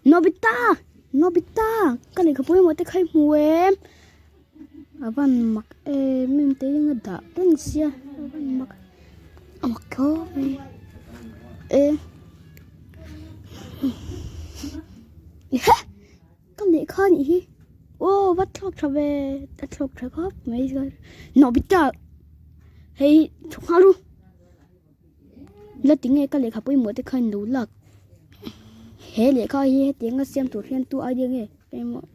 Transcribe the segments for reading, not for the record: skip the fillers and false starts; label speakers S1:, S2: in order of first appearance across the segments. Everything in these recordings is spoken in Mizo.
S1: Nobita! Nobita! Ka lehkha pawimawh te kha i hmu em? A van mak em em te eng a dah reng sia a van mak a mak khawp mai e ehe ka lehkha anih hi aw va thlawk tha ve a thlawk tha khawp mai Nobita hei chhuk nghal ru. La tinge ka lehkha pawimawh te kha in lo lak he lehkha hi hetiang a siam tur hian tu idea nge pawimawh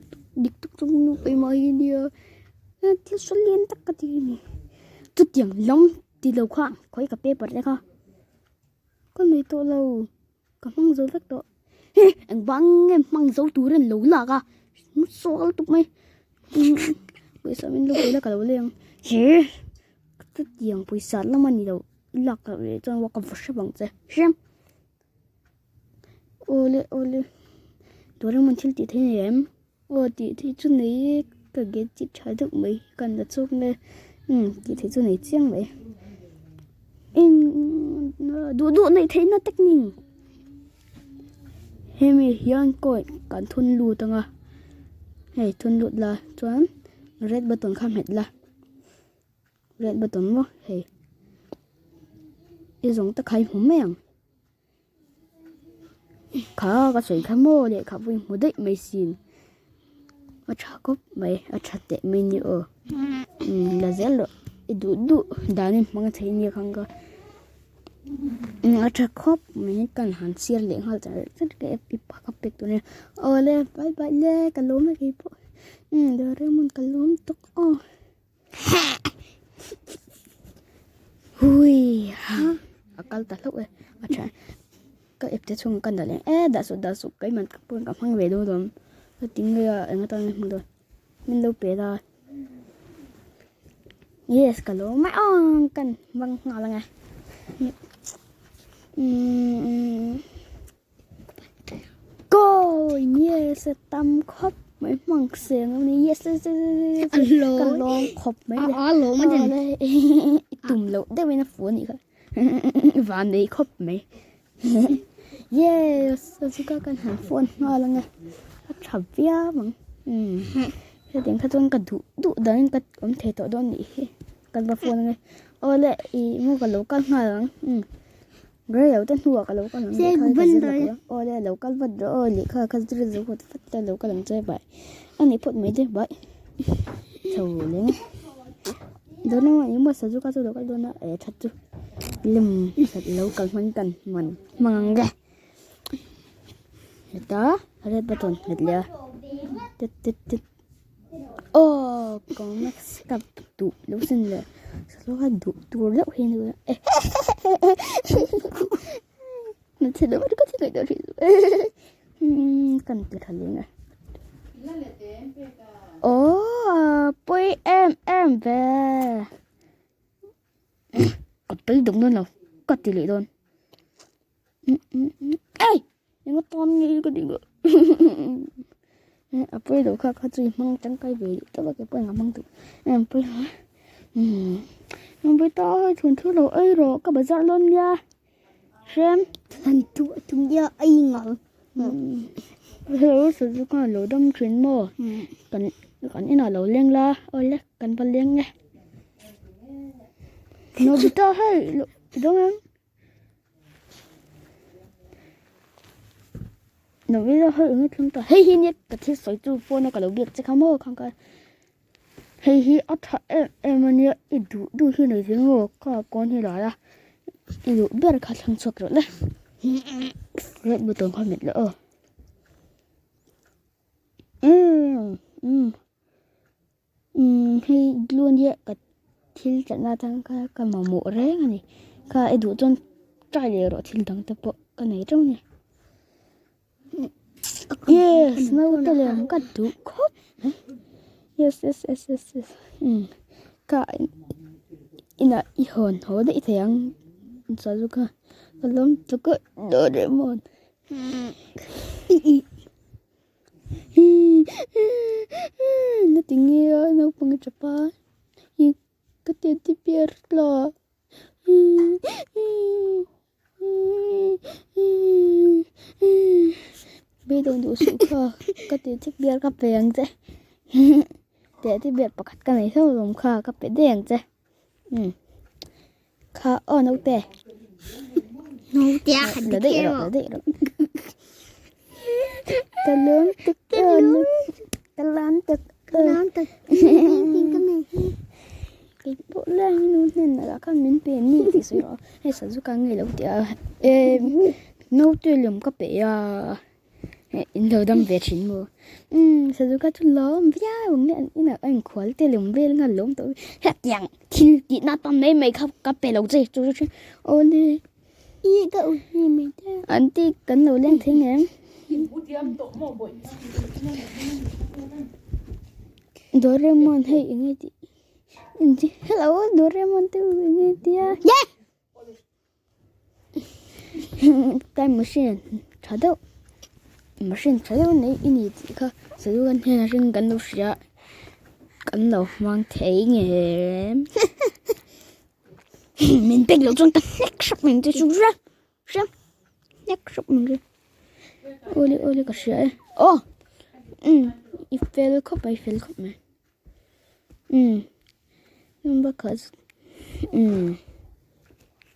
S1: dik tak chu nu pawimawh hi nia thil sawi lian tak ka ti a ni chutiang lam ti lo kha khawi ka paper te kha ka nei tawh lo ka hmang zo vek tawh engvang nge hmang zo tur in lo lak a sawl tuk mai pawisa min lo pe la ka lo leng he. Chutiang pawisa lam a ni lo i lak loh leh chuan ka va hrep ang che hrem awle awle Doraemon thil tih theih a ni em aw tih theih chu nei e ka gadget tha deuh mai ka la chhuak nge umm tih theih chu nei chiang mai eng duh duh neih theih na technique hemi hian coin kan thun lut ang a hei thun lut la chuan red button kha hmet la. Red button maw hei i zawng tak kha i hmu mai ang kha ka sawi kha maw lehkha pawh i hmu daih mai sin a tha khawp mai a tha teh mai ni aw umm la zel rawh i duh duh danin hmang thei nia khan ka a tha khawp mai kan han chhiar leh nghal char char ka app i pa ka pek tur ania awle bye bye le ka lawm e keipawh umm Doraemon ka lawm tawk aw. Hui ha a kal ta hlauh e a tha ka ip te chhung ka nalh e dah suh dah suh keimah ka pawn ka hmang ve dawn alawm ka ti ngei a eng atan nge hmang dawn min lo pe la yes ka lo mai ang kan hmang nghal ang e umm Go! Yes, a tam khawp mai hmang seng a ni. Yes, yes, yes, yes, yes. Ka lawm khawp mai le.
S2: A lawm a din.
S1: I tum loh deuhin a fu a nih kha. Van nei khawp mai. Yes, Suzuka kan han phone nghal ang e. A tha viau ang. Hetiang kha chuan ka duh duh danin ka awm thei tawh dawn nih hi. Kan va phone ang e. Awle, i maw ka lo kal nghal ang. Rei lo te hnuah ka lo kal ang lehkha ka zir lo aw le lo kal vat rawh aw lehkha ka zir zo vat vat la lo kal ang che bai a ni phawt mai te bai chho leng dawn a eng maw sazu kha chu lo kal dawn a eh that chu lem that lo kal hman kan man hmang ang ge heta red button hmet leh a tet tet tet. Aw complex ka duh lo sin le saw kha duh tur deuh hi ani e hmeichhe deuh ka thi ngaih tawh thin kan ti tha leng e aw pawi em em ve ka tui dawk dawn lo ka ti leh dawn. Ei! Eng atan nge ka tih loh a pawi loh kha kha chu i hmang tangkai ve duh tawp a kei pawh in ka hmang duh em pawi lo a pawi ta a chhun thu lo ei rawh ka bazar dawn nia hrem
S2: han tu tum nia ei ngang
S1: hello Suzuka lo dam thin maw kan kan inah lo leng la awle kan va leng e Nobita hei i dawng em. Nobita hei eng nge thleng ta hei hi nia ka thil sawi chu phone a ka lo biak che kha maw khang kha hei hi a tha em em a nia i duh duh hi nei thei maw kha kawn hi la la i duh ber kha thleng chhuak rawh le red button kha hmet leh aw umm umm. Umm hei glue ania ka thil tlatna atang kha ka mamawh reng a ni kha i duh chuan try leh rawh thil dang te pawh ka nei teuh a ni yes naute lem ka duh khawp mai yes yes yes yes yes umm kha inah i hawn haw daih thei ang chuan chu kha ka lawm tuk a Doraemon. Na ti nge a naupang a tap a ih ka teddy bear tla Beidawng duh suh kha ka ti che biar ka pe ang che teh biar pakhat ka nei hlauh lawm kha ka pe daih ang che umm kha aw naute
S2: Naute a han
S1: la daih rawh la daih rawh ka lawm tuk aw ka lawm tuk
S2: ka lawm tuk ding ka nei hi
S1: keipawh leng nu hnenah khan min pe ni tih sawi rawh hei sazu ka ngei lo tih a eh naute lem ka pe a eh in lo dam ve thin maw umm sazu kha chu lawm viau ang nia an inah a inkhual te lem vel nghal lawm tawh hetiang thil tih na tam mai mai kha ka pe lo che chu chu aw le
S2: i ka u hi mai te
S1: aunty kan lo leng thei ngem Doraemon hei eng nge tih hello Doraemon te u eng nge tia time machine tha deuh machine tha deuh nei i ni tih kha sazu kan hnenah hring kan lo hria kan lo hmang thei ngem min pek loh chuan ka hnek hrep mai ang che chu hria hria hnek hrep mai ang che awle awle ka hria e aw umm i fel khawp mai i fel khawp mai umm number khat umm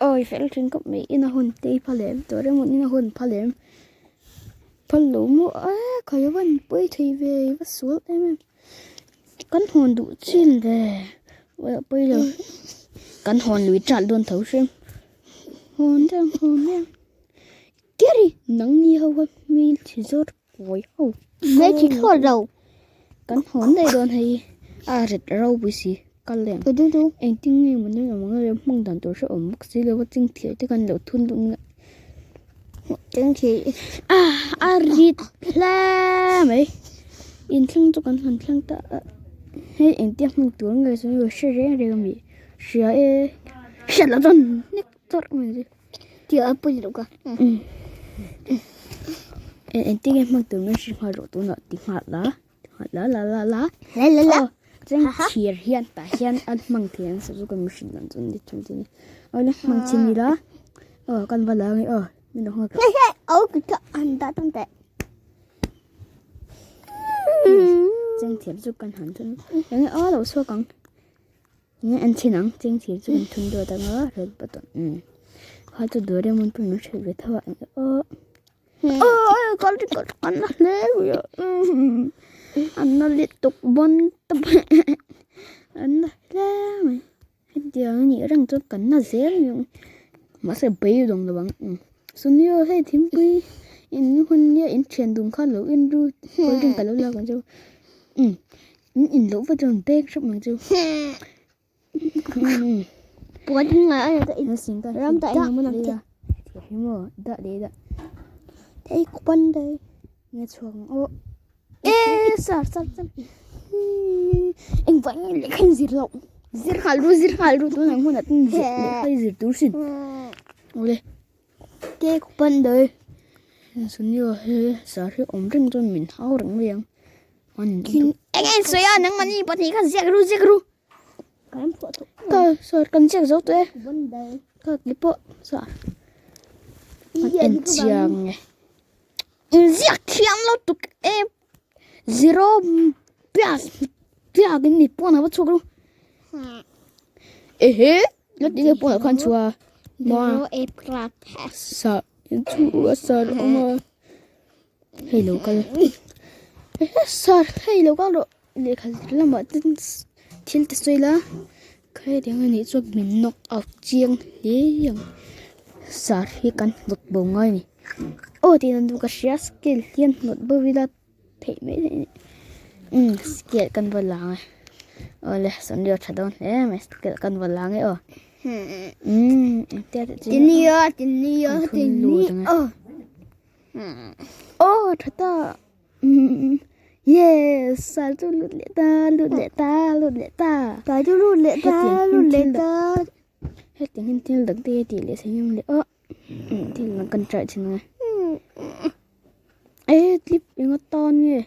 S1: aw i fel thin khawp mai ina hun te i phal em Doraemon ina hun phal em phal lo maw a khawi a van pawi thei ve i va sual em em kan hawn duh chin ve pawi lo kan hawn lui ṭalh dawn tho hrim hawn deuh hawn deuh keri nangni ho kha hmel chhe zawt kawi ho
S2: hmel chhe thlawt lo
S1: kan hawn daih dawn hei a ret ropui si kal leh ang engtin nge maw ni awm ang a hmang dan tur hre awm bawk si lo a chingthir te khan lo thun duh nge
S2: chingthir
S1: a a rit hle mai inthleng chu kan han thleng ta a hei engtia hmang tur nge sawi hre reng reng a mi hria e hriat loh chuan nek chawrh mai chu.
S2: Tih a pawi loh ka.
S1: Engtin nge hmang tur min hrilh nghal rawh tunah ti nghal la ti nghal la la la la
S2: La la la.
S1: Aw chuan thir hian tah hian a hmang thei ang sazu kan mihring dan chuan ni thung chu ni aw le hmang chin ila aw kan va la ange aw min lo nghak
S2: Hei hei aw ka ka han dah tam teh.
S1: Chuan thir chu kan han thun enge aw lo chhuak ang. Enge an chhin ang cheng thir chu kan thun dawt ang a red button umm kha chu Doraemon pawn min hrilh ve tho a enge aw aw kal ri kal an na hle mai a umm an na lutuk bawn tawp an na hle mai hetiang a nih reng chuan kan na zel mai ang mahse beidawng lo ang umm Sunio hei thingpui in hun nia in thian dun khan lo in ru cold drink ka lo lak ang chu umm. In in loh va chuan bag hrep mai chu.
S2: Puan ngai a ta in ram ta eng mun ang che.
S1: Hi mo da le da.
S2: Thei kupan dai.
S1: Nge chuang o. E sar sar sar. Eng vai nge le khan zir lo. Zir hal ru zir hal ru tu nang hun at zir le khai zir tur sin. Ole.
S2: Te kupan dai.
S1: Sunio he sar hi om reng chuan min hau reng mai ang. Eng eng sawi a nangmah ni pahnih kha ziak ru ziak ru ka sawr kan ziak zo tawh e ka ki pawh sawr an en chiang e in ziak thiam lo tuk e zero piak piak in ni pawn a va chhuak ru ehe la ti nge pawn ah khan chhuah a sa chu a sar awm a. Hei lo kal sir hei lo kal rawh lehkha lamah te thil te sawi la hetiang a nih chuan min knock out chiang hle ang sir hi kan hnawt bo ngai a ni aw tih dan tur ka hria scale hian hnawt bo ila theih mai theih a ni umm scale kan va la ang e awle sawmli a tha dawn hle mai scale kan va la ang e aw umm engtia tih chi
S2: Tini
S1: thun lut ang e. Aw tha ta yes sal chu lut leh ta lut leh ta lut leh ta
S2: Sal chu lut leh ta lut leh ta
S1: hetiang hian thil dang te tih leh thei ang le aw thil dang kan try thin ang e e clip enga tan nge.